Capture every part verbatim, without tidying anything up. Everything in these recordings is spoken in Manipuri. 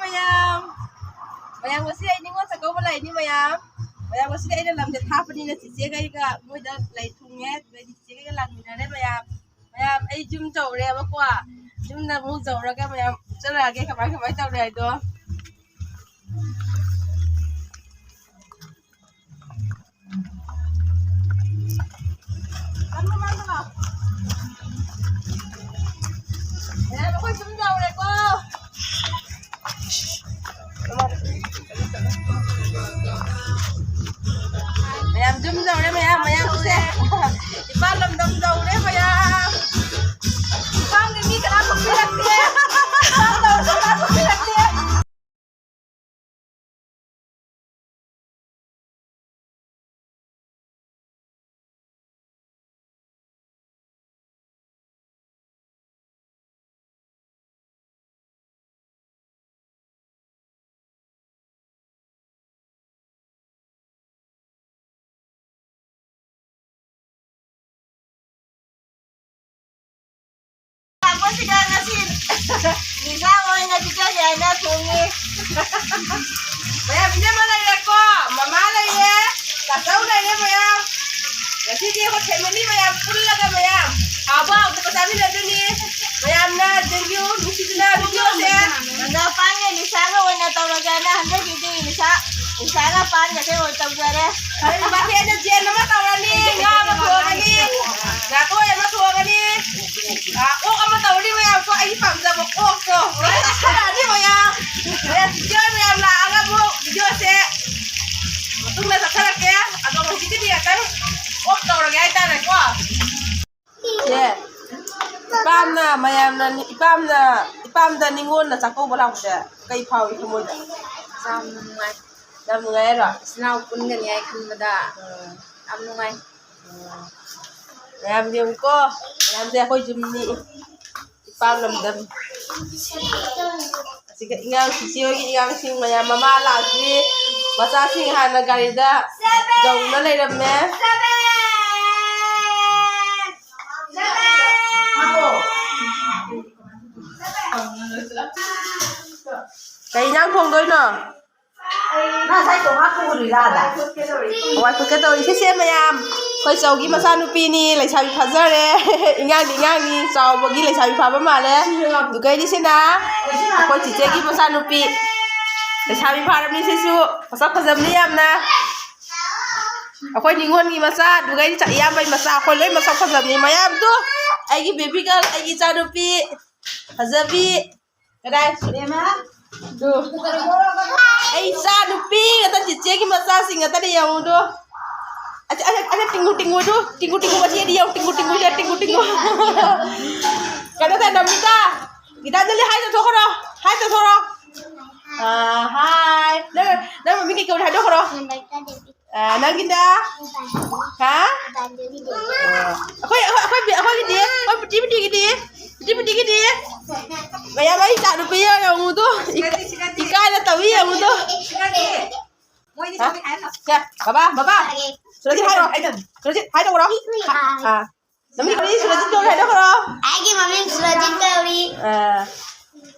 ꯃꯌꯥꯝ, ꯃꯌꯥꯝ, ꯉꯁꯤ ꯑꯩ ꯅꯤꯉꯣꯜ ꯆꯥꯛꯀꯧꯕ ꯂꯩꯅꯤ ꯃꯌꯥꯝ꯫ ꯃꯌꯥꯝ, ꯉꯁꯤꯗꯤ ꯑꯩꯅ ꯂꯝꯁꯦ ꯊꯥꯞꯄꯅꯤꯅ ꯆꯤꯆꯦꯒꯩꯒ ꯃꯣꯏꯗ ꯂꯩ ꯊꯨꯡꯉꯦ꯫ ꯑꯗꯨꯗꯩꯗꯤ ꯆꯤꯆꯦꯒꯩꯒ ꯂꯥꯛꯃꯤꯟꯅꯔꯦ ꯃꯌꯥꯝ꯫ ꯃꯌꯥꯝ, ꯑꯩ ꯌꯨꯝ ꯌꯧꯔꯦꯕꯀꯣ꯫ ꯌꯨꯝꯗ ꯑꯃꯨꯛ ꯌꯧꯔꯒ ꯃꯌꯥꯝ ꯎꯠꯆꯔꯛꯑꯒꯦ ꯀꯃꯥꯏ ꯀꯃꯥꯏ ꯇꯧꯔꯦ ꯍꯥꯏꯗꯣ꯫ ꯃꯌꯥꯝ, ꯑꯩꯈꯣꯏ ꯌꯨꯝ ꯌꯧꯔꯦꯀꯣ꯫ ꯃꯌꯥꯝ ꯌꯨꯝ ꯌꯧꯔꯦ, ꯃꯌꯥꯝ, ꯃꯌꯥꯝ ꯁꯦ꯫ ꯏꯄꯥꯝ ꯂꯝꯗꯝ ꯌꯧꯔꯦ, ꯃꯌꯥꯝ꯫ ꯏꯄꯥꯝꯒꯤ ꯃꯤ ꯀꯅꯥꯝ ꯊꯣꯛꯄꯤꯔꯛꯇꯦ꯫ ꯏꯄꯥꯝ ꯌꯧꯔꯁꯨ ꯀꯅꯥꯝ ꯊꯣꯛꯄꯤꯔꯛꯇꯦ꯫ ꯂꯥꯛꯄꯁꯤꯗ ꯉꯁꯤ ꯅꯤꯁꯥ ꯑꯣꯏꯅ ꯄꯤꯖꯒꯦ ꯍꯥꯏꯅ ꯊꯣꯡꯉꯤ꯫ ꯃꯌꯥꯝ, ꯏꯅꯝꯃ ꯂꯩꯔꯦꯀꯣ, ꯃꯃꯥ ꯂꯩꯔꯦ, ꯇꯥꯆꯧ ꯂꯩꯔꯦ ꯃꯌꯥꯝ꯫ ꯉꯁꯤꯗꯤ ꯑꯩꯈꯣꯏ family ꯃꯌꯥꯝ ꯄꯨꯜꯂꯒ ꯃꯌꯥꯝ ꯍꯥꯎꯕ ꯍꯥꯎꯗꯕ ꯆꯥꯃꯤꯟꯅꯗꯣꯏꯅꯤ꯫ ꯃꯌꯥꯝꯅ ꯌꯦꯡꯕꯤꯌꯨ, ꯅꯨꯡꯁꯤꯗꯨꯅ video ꯁꯦ꯫ ꯅꯪꯅ ꯄꯥꯟꯒ ꯅꯤꯁꯥꯒ ꯑꯣꯏꯅ ꯇꯧꯔꯒꯦꯅ ꯍꯟꯗꯛꯀꯤꯗꯤ ꯅꯤꯁꯥ, ꯅꯤꯁꯥꯒ ꯄꯥꯟꯒꯁꯦ ꯑꯣꯏꯅ ꯇꯧꯖꯔꯦ꯫ ꯀꯔꯤ ꯃꯊꯦꯜꯗ ꯌꯦꯟ ꯑꯃ ꯇꯧꯔꯅꯤ, ꯉꯥ ꯑꯃ ꯊꯣꯡꯉꯅꯤ, ꯉꯥꯇꯣꯏ ꯑꯃ ꯊꯣꯡꯉꯅꯤ꯫ ꯑꯥ, ꯑꯣꯛ ꯑꯃ ꯇꯧꯔꯅꯤ ꯃꯌꯥꯝ ꯀꯣ, ꯑꯩꯒꯤ ꯄꯥꯝꯖꯕ ꯑꯣꯛꯇꯣ꯫ ꯂꯣꯏꯅ ꯆꯠꯊꯔꯛꯑꯅꯤ ꯃꯌꯥꯝ꯫ ꯍꯣꯔꯦꯟ teacher ꯃꯌꯥꯝ ꯂꯥꯛꯑꯒ ꯑꯃꯨꯛ video ꯁꯦ ꯃꯇꯨꯡꯗ ꯆꯠꯊꯔꯛꯀꯦ꯫ ꯑꯗꯣ ꯍꯧꯖꯤꯛꯀꯤꯗꯤ ꯉꯥꯛꯇꯪ off ꯇꯧꯔꯒꯦ ꯍꯥꯏꯇꯥꯔꯦꯀꯣ꯫ ꯁꯦ, ꯏꯄꯥꯝꯅ ꯃꯌꯥꯝꯅ ꯅꯤ-, ꯏꯄꯥꯝꯅ, ꯏꯄꯥꯝꯗ ꯅꯤꯉꯣꯜꯅ ꯆꯥꯛꯀꯧꯕ ꯂꯥꯛꯄꯁꯦ ꯀꯩ ꯐꯥꯎꯏ ꯊꯃꯣꯏꯗ? ꯌꯥꯝ ꯅꯨꯡꯉꯥꯏ꯫ ꯌꯥꯝ ꯅꯨꯡꯉꯥꯏ ꯍꯥꯏꯔꯣ? ꯏꯆꯤꯟ ꯏꯅꯥꯎ ꯄꯨꯟꯒꯅꯤ ꯍꯥꯏ ꯈꯟꯕꯗ ꯎꯝ꯫ ꯌꯥꯝ ꯅꯨꯡꯉꯥꯏ꯫ ꯎꯝ꯫ ꯃꯌꯥꯝ ꯌꯦꯡꯉꯨꯀꯣ, ꯃꯌꯥꯝꯁꯦ ꯑꯩꯈꯣꯏ ꯌꯨꯝꯅꯤ, ꯏꯄꯥꯝ ꯂꯝꯗꯝ꯫ ꯑꯁꯤꯒ ꯏꯉꯥꯡ, ꯆꯤꯆꯦ ꯍꯣꯏꯒꯤ ꯏꯉꯥꯡꯁꯤꯡ ꯃꯌꯥꯝ, ꯃꯃꯥ ꯂꯥꯛꯇ꯭ꯔꯤ, ꯃꯆꯥꯁꯤꯡ ꯍꯥꯟꯅ ꯒꯥꯔꯤꯗ ꯌꯧꯅ ꯂꯩꯔꯝꯃꯦ꯫ ꯀꯩ ꯏꯟꯖꯥꯡ ꯊꯣꯡꯗꯣꯏꯅꯣ? ꯅꯪ ꯉꯁꯥꯏ ꯆꯣꯡꯉꯥ ꯄꯨꯔꯤꯔꯥ ꯑꯗ? ꯍꯋꯥꯏ ꯐꯨꯠꯀꯦ ꯇꯧꯔꯤ꯫ ꯁꯤꯁꯦ ꯃꯌꯥꯝ, ꯑꯩꯈꯣꯏ ꯆꯧꯒꯤ ꯃꯆꯥꯅꯨꯄꯤꯅꯤ, ꯂꯩꯁꯥꯕꯤ ꯐꯥꯖꯔꯦ꯫ ꯏꯉꯥꯡꯗꯤ ꯏꯉꯥꯡꯅꯤ, ꯆꯥꯎꯕꯒꯤ ꯂꯩꯁꯥꯕꯤ ꯐꯥꯕ ꯃꯥꯜꯂꯦ꯫ ꯑꯗꯨꯒꯩꯗꯤ ꯁꯤꯅ ꯑꯩꯈꯣꯏ ꯆꯤꯆꯦꯒꯤ ꯃꯆꯥꯅꯨꯄꯤ, ꯂꯩꯁꯥꯕꯤ ꯐꯥꯔꯕꯅꯤ ꯁꯤꯁꯨ, ꯃꯁꯛ ꯐꯖꯕꯅꯤ ꯌꯥꯝꯅ꯫ ꯑꯩꯈꯣꯏ ꯅꯤꯉꯣꯜꯒꯤ ꯃꯆꯥ, ꯑꯗꯨꯒꯩꯗꯤ ꯏꯌꯥꯝꯕꯒꯤ ꯃꯆꯥ, ꯑꯩꯈꯣꯏ ꯂꯣꯏ ꯃꯁꯛ ꯐꯖꯕꯅꯤ꯫ ꯃꯌꯥꯝꯗꯨ ꯑꯩꯒꯤ baby girl, ꯑꯩꯒꯤ ꯏꯆꯥꯅꯨꯄꯤ ꯐꯖꯕꯤ꯫ ꯀꯗꯥꯏ? ꯏꯕꯦꯝꯃ꯫ ꯑꯗꯨ꯫ ꯑꯩ ꯏꯆꯥ ꯅꯨꯄꯤ ꯉꯥꯛꯇ, ꯆꯤꯆꯦꯒꯤ ꯃꯆꯥꯁꯤꯡ ꯉꯥꯛꯇꯅꯦ, ꯌꯦꯡꯉꯨꯗꯣ꯫ ꯑꯁ, ꯑꯁ, ꯑꯁ, ꯇꯤꯡꯒꯨ ꯇꯤꯡꯒꯨꯗꯨ, ꯇꯤꯡꯒꯨ ꯇꯤꯡꯒꯨ ꯃꯆꯦꯗꯤ ꯌꯦꯡꯉꯨ, ꯇꯤꯡꯒꯨ ꯇꯤꯡꯒꯨꯁꯦ, ꯇꯤꯡꯒꯨ ꯇꯤꯡꯒꯨ꯫ ꯀꯩꯅꯣ ꯇꯧ, ꯅꯃꯤꯇꯥ, ꯒꯤꯇꯥꯟꯖꯂꯤ ꯍꯥꯏ ꯇꯧꯊꯣꯛꯈ꯭ꯔꯣ, ꯍꯥꯏ ꯇꯧꯊꯣꯛꯈ꯭ꯔꯣ꯫ ꯑꯥ, ꯍꯥꯏ꯫ ꯅꯪ, ꯅꯪ ꯃꯃꯤꯡ ꯀꯩ ꯀꯧꯔꯦ ꯍꯥꯏꯗꯣꯛꯈ꯭ꯔꯣ꯫ ꯑ, ꯅꯪꯒꯤꯅ? ꯍꯥ? ꯑꯩꯈꯣꯏ, ꯑꯩꯈꯣꯏ, ꯑꯩꯈꯣꯏ, ꯑꯩꯈꯣꯏꯒꯤꯗꯤ, ꯑꯩꯈꯣꯏ ꯄꯤꯇꯤ ꯄꯤꯇꯤꯒꯤꯗꯤ, ꯄꯤꯇꯤ ꯄꯤꯇꯤꯒꯤꯗꯤ꯫ ꯃꯌꯥꯝ ꯑꯩ ꯏꯆꯥ ꯅꯨꯄꯤ ꯌꯦꯡꯉꯨꯗꯣ꯫ ꯏꯀꯥꯏꯅ ꯇꯧꯏ ꯌꯦꯡꯉꯨꯗꯣ꯫ ꯍꯥ? ꯁꯦ, ꯕꯕꯥ, ꯕꯕꯥ꯫ ꯁꯨꯔꯖꯤꯠ ꯍꯥꯏꯔꯣ꯫ ꯁꯨꯔꯖꯤꯠ ꯍꯥꯏ ꯇꯧꯔꯣ꯫ ꯑꯥ꯫ ꯅꯃꯤꯡ ꯀꯔꯤ? ꯁꯨꯔꯖꯤꯠ ꯀꯧꯏ ꯍꯥꯏꯗꯣꯛꯈ꯭ꯔꯣ꯫ ꯑꯩꯒꯤ ꯃꯃꯤꯡ ꯁꯨꯔꯖꯤꯠ ꯀꯧꯏ꯫ ꯑꯥ꯫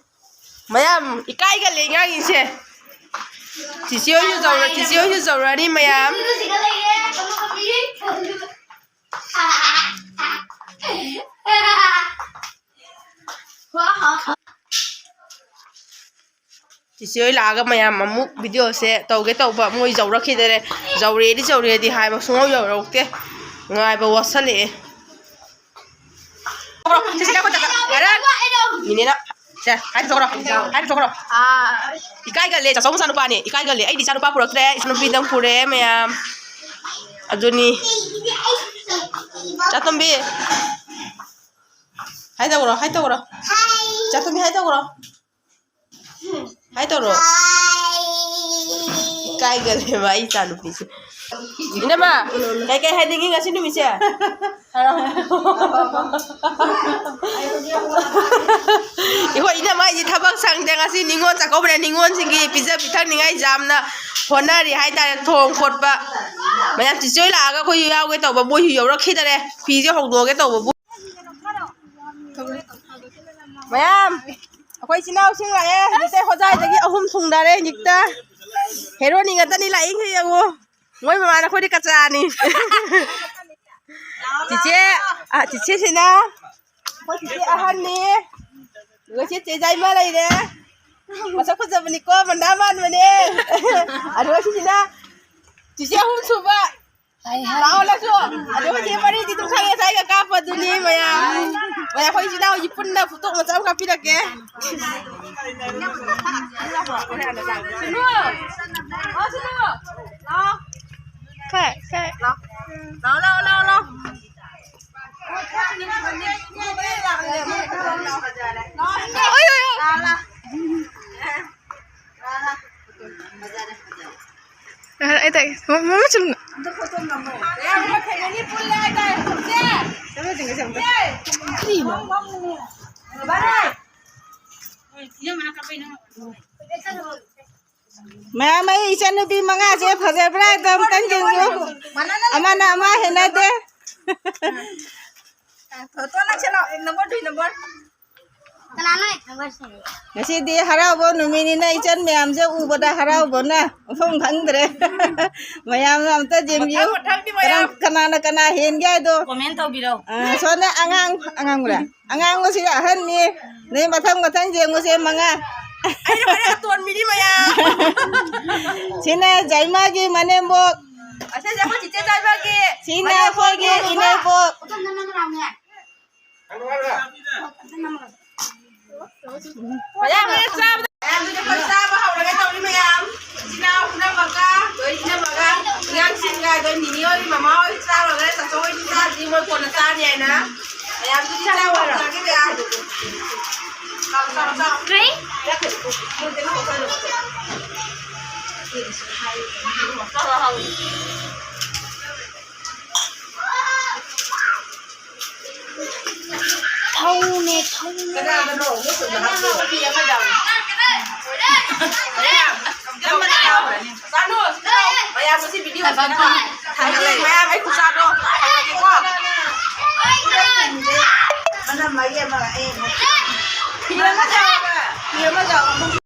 ꯃꯌꯥꯝ ꯏꯀꯥꯏꯒꯜꯂꯦ ꯑꯉꯥꯡꯁꯤꯡꯁꯦ꯫ ꯆꯤꯆꯦ ꯍꯣꯏꯁꯨ ꯆꯧꯔ-, ꯆꯤꯆꯦ ꯍꯣꯏꯁꯨ ꯆꯧꯔꯅꯤ ꯃꯌꯥꯝ꯫ ꯆꯤꯆꯦ ꯍꯣꯏ ꯂꯥꯛꯑꯒ ꯃꯌꯥꯝ ꯑꯃꯨꯛ video ꯁꯦ ꯇꯧꯒꯦ ꯇꯧꯕ, ꯃꯣꯏ ꯌꯧꯔꯛꯈꯤꯗꯔꯦ꯫ ꯌꯧꯔꯛꯑꯦꯗꯤ ꯌꯧꯔꯛꯑꯦꯗꯤ ꯍꯥꯏꯕ ꯁꯨꯡꯌꯧ ꯌꯧꯔꯛꯇꯦ꯫ ꯉꯥꯏꯕ ꯋꯥꯁꯜꯂꯛꯑꯦ꯫ ꯁꯤꯁꯤꯅ ꯑꯩꯈꯣꯏ ꯇꯥꯇꯥ ꯉꯔꯥꯡ ꯅꯤꯅꯦꯅ꯫ ꯁꯦ, ꯍꯥꯏ ꯊꯣꯛꯈ꯭ꯔꯣ꯫ ꯍꯥꯏ ꯊꯣꯛꯈ꯭ꯔꯣ꯫ ꯏꯀꯥꯏꯒꯜꯂꯦ, ꯆꯥꯆꯧ ꯃꯆꯥꯅꯨꯄꯥꯅꯦ꯫ ꯏꯀꯥꯏꯒꯜꯂꯦ꯫ ꯑꯩꯗꯤ ꯏꯆꯥꯅꯨꯄꯥ ꯄꯨꯔꯛꯇ꯭ꯔꯦ, ꯏꯆꯥꯅꯨꯄꯤꯗꯪ ꯄꯨꯔꯛꯑꯦ ꯃꯌꯥꯝ꯫ ꯑꯗꯨꯅꯤ꯫ ꯆꯥꯇꯣꯝꯕꯤ꯫ ꯍꯥꯏ ꯇꯧꯔꯣ, ꯍꯥꯏ ꯇꯧꯔꯣ꯫ ꯆꯥꯇꯣꯝꯕꯤ ꯍꯥꯏ ꯇꯧꯔꯣ꯫ ꯍꯥꯏ ꯇꯧꯔꯣ꯫ ꯏꯀꯥꯏꯒꯜꯂꯦꯕ ꯑꯩ ꯏꯆꯥ ꯅꯨꯄꯤꯁꯦ꯫ ꯏꯅꯝꯃ, ꯀꯩꯀꯩ ꯍꯥꯏꯅꯤꯡꯉꯤ ꯉꯁꯤ ꯅꯨꯃꯤꯠꯁꯦ? ꯍꯥꯏꯔꯣ꯫ ꯏꯍꯣꯏ, ꯏꯅꯝꯃ ꯑꯩꯁꯦ ꯊꯕꯛ ꯁꯪꯗꯦ꯫ ꯉꯁꯤ ꯅꯤꯉꯣꯜ ꯆꯥꯛꯀꯧꯕꯅꯦ꯫ ꯅꯤꯉꯣꯜꯁꯤꯡꯒꯤ ꯄꯤꯖ ꯄꯤꯊꯛꯅꯤꯡꯉꯥꯏ ꯌꯥꯝꯅ ꯍꯣꯠꯅꯔꯤ ꯍꯥꯏꯇꯥꯔꯦ꯫ ꯊꯣꯡ ꯈꯣꯠꯄ ꯃꯌꯥꯝ꯫ ꯆꯤꯆꯦ ꯍꯣꯏ ꯂꯥꯛꯑꯒ ꯑꯩꯈꯣꯏꯁꯨ ꯌꯥꯎꯒꯦ ꯇꯧꯕ, ꯃꯣꯏꯁꯨ ꯌꯧꯔꯛꯈꯤꯗꯔꯦ꯫ ꯐꯤꯁꯦ ꯍꯧꯗꯣꯛꯑꯒꯦ ꯇꯧꯕꯕꯨ꯫ ꯃꯌꯥꯝ꯫ ꯑꯩꯈꯣꯏ ꯏꯆꯤꯟ ꯏꯅꯥꯎꯁꯤꯡ ꯂꯥꯛꯑꯦ꯫ ꯍꯧꯖꯤꯛꯇꯩ ꯍꯣꯖꯥꯏꯗꯒꯤ ꯑꯍꯨꯝ ꯊꯨꯡꯅꯔꯦ ꯍꯧꯖꯤꯛꯇ꯫ ꯍꯦꯔꯣꯅꯤ ꯉꯥꯛꯇꯅꯤ ꯂꯥꯛꯏꯁꯦ ꯌꯦꯡꯉꯣ꯫ ꯃꯣꯏ ꯃꯃꯥꯅ ꯑꯩꯈꯣꯏꯗꯤ ꯀꯆꯥꯅꯤ꯫ ꯆꯤꯆꯦ, ꯑ, ꯆꯤꯆꯦꯁꯤꯅ ꯑꯩꯈꯣꯏ ꯆꯤꯆꯦ ꯑꯍꯟꯅꯤ꯫ ꯑꯗꯨꯒ ꯆꯤꯆꯦ ꯖꯥꯏꯃ ꯂꯩꯔꯦ꯫ ꯃꯁꯛ ꯐꯖꯕꯅꯤꯀꯣ, ꯃꯟꯗꯥ ꯃꯥꯟꯕꯅꯦ꯫ ꯑꯗꯨꯒ ꯁꯤꯁꯤꯅ ꯆꯤꯆꯦ ꯑꯍꯨꯝ ꯁꯨꯕ꯫ ꯂꯥꯛꯑꯣ ꯅꯪꯁꯨ꯫ ꯑꯗꯨꯒ ꯆꯤꯆꯦ ꯃꯔꯤꯗꯤ ꯑꯗꯨꯝ ꯈꯪꯉꯦ, ꯉꯁꯥꯏꯒ ꯀꯥꯞꯄꯗꯨꯅꯤ ꯃꯌꯥꯝ꯫ ꯃꯌꯥꯝ ꯑꯩꯈꯣꯏ ꯏꯆꯤꯟ ꯏꯅꯥꯎ ꯍꯧꯖꯤꯛ ꯄꯨꯟꯅ ꯐꯣꯇꯣ ꯃꯆꯥ ꯑꯃ ꯀꯥꯞꯄꯤꯔꯛꯀꯦ꯫ ꯁꯤꯅꯨ! ꯑꯣ, ꯁꯤꯅꯨ! ꯂꯥꯛꯑꯣ꯫ ꯈꯔ, ꯈꯔ꯫ ꯂꯥꯛꯑꯣ, ꯂꯥꯛꯑꯣ, ꯂꯥꯛꯑꯣ, ꯂꯥꯛꯑꯣ꯫ ꯑꯣꯏ, ꯑꯣꯏ, ꯑꯣꯏ꯫ ꯑ, ꯑꯩ ꯇꯥꯏ꯫ ꯃ-, ꯃꯃ ꯆꯨꯝꯅ꯫ ꯀꯔꯤꯅꯣ? ꯃꯌꯥꯝ, ꯑꯩ ꯏꯆꯟꯅꯨꯄꯤ ꯃꯉꯥꯁꯦ ꯐꯖꯕ꯭ꯔꯥ? ꯑꯗꯣ ꯑꯝꯇꯪ ꯌꯦꯡꯕꯤꯌꯨ꯫ ꯑꯃꯅ ꯑꯃ ꯍꯦꯟꯅꯗꯦ꯫ ꯐꯣꯇꯣ ꯅꯛꯁꯜꯂꯣ, number three number꯫ ꯀꯅꯥꯅꯣ number three? ꯉꯁꯤꯗꯤ ꯍꯔꯥꯎꯕ ꯅꯨꯃꯤꯠꯅꯤꯅ ꯏꯆꯟ ꯃꯌꯥꯝꯁꯦ ꯎꯕꯗ ꯍꯔꯥꯎꯕꯅ ꯃꯐꯝ ꯈꯪꯗ꯭ꯔꯦ꯫ ꯃꯌꯥꯝꯅ ꯑꯝꯇ ꯌꯦꯡꯕꯤꯌꯨ꯫ ꯃꯊꯪ ꯃꯊꯪꯗꯤ ꯃꯌꯥꯝ ꯀꯔꯝ-, ꯀꯅꯥꯅ ꯀꯅꯥ ꯍꯦꯟꯒꯦ ꯍꯥꯏꯗꯣ꯫ Comment ꯇꯧꯕꯤꯔꯣ꯫ ꯑ, ꯁꯣꯝꯗ ꯑꯉꯥꯡ, ꯑꯉꯥꯡꯕ꯭ꯔꯥ? ꯑꯉꯥꯡꯕꯁꯤꯗ ꯑꯍꯟꯅꯤ꯫ ꯅꯣꯏ ꯃꯊꯪ ꯃꯊꯪ ꯌꯦꯡꯉꯨꯁꯦ, ꯃꯉꯥ꯫ ꯑꯩꯅ ꯈ꯭ꯋꯥꯏꯗꯩ ꯑꯇꯣꯟꯕꯤꯅꯤ ꯃꯌꯥꯝ꯫ ꯁꯤꯅ ꯖꯥꯏꯃꯥꯒꯤ ꯃꯅꯦꯝꯕꯣꯛ꯫ ꯑꯁꯤꯁꯦ ꯑꯩꯈꯣꯏ ꯆꯤꯆꯦ ꯖꯥꯏꯃꯥꯒꯤ ꯁꯤꯅ ꯑꯩꯈꯣꯏꯒꯤ ꯃꯅꯦꯝꯕꯣꯛꯅꯦ꯫ ꯏꯅꯦꯝꯕꯣꯛ꯫ ꯃꯌꯥꯝ ꯍꯦꯛ ꯆꯥꯕꯗ ꯃꯌꯥꯝꯗꯨꯗꯤ ꯑꯩꯈꯣꯏ ꯆꯥꯕ ꯍꯧꯔꯒꯦ ꯇꯧꯔꯤ ꯃꯌꯥꯝ꯫ ꯏꯆꯤꯟ ꯏꯅꯥꯎ ꯄꯨꯝꯅꯃꯛꯀ, ꯂꯣꯏ ꯄꯨꯝꯅꯃꯛꯀ, ꯑꯉꯥꯡꯁꯤꯡꯒ, ꯑꯗꯣ ꯅꯤꯅꯤ ꯍꯣꯏ, ꯃꯃꯥ ꯍꯣꯏ ꯆꯥꯔꯨꯔꯦ, ꯆꯥꯆꯧ ꯍꯣꯏꯗꯤ ꯆꯥꯗ꯭ꯔꯤ, ꯃꯣꯏ ꯀꯣꯟꯅ ꯆꯥꯅꯤ ꯍꯥꯏꯅ꯫ ꯃꯌꯥꯝꯗꯨꯗꯤ ꯆꯥꯕ ꯍꯧꯔꯒꯦ ꯃꯌꯥꯝ꯫ ꯆꯥꯔꯣ, ꯆꯥꯔꯣ, ꯆꯥꯔꯣ꯫ ꯀꯩ? ꯃꯣꯏ ꯀꯩꯅꯣ ꯇꯧꯁꯜꯂꯣ꯫ ꯊꯧꯅꯦ, ꯊꯧꯅꯦ꯫ ꯀꯅꯥꯗꯅꯣ? ꯃꯣꯏ ꯈꯨꯟꯗ ꯍꯥꯞꯇꯣꯏꯔꯣ? ꯆꯥꯅꯨ, ꯃꯌꯥꯝ ꯉꯁꯤ video ꯊꯥꯒꯠꯂꯦ꯫ ꯃꯌꯥꯝ ꯑꯩ ꯈꯨꯠꯆꯥꯗꯣ ꯊꯥꯒꯠꯂꯒꯦꯀꯣ꯫ ꯃꯅꯝ ꯃꯔꯤ ꯑꯃ ꯑꯩ ꯑꯃꯨꯛ ꯐꯤ ꯑꯃ ꯆꯥꯕ꯫ ꯐꯤ ꯑꯃꯗ ꯑꯃꯨꯛ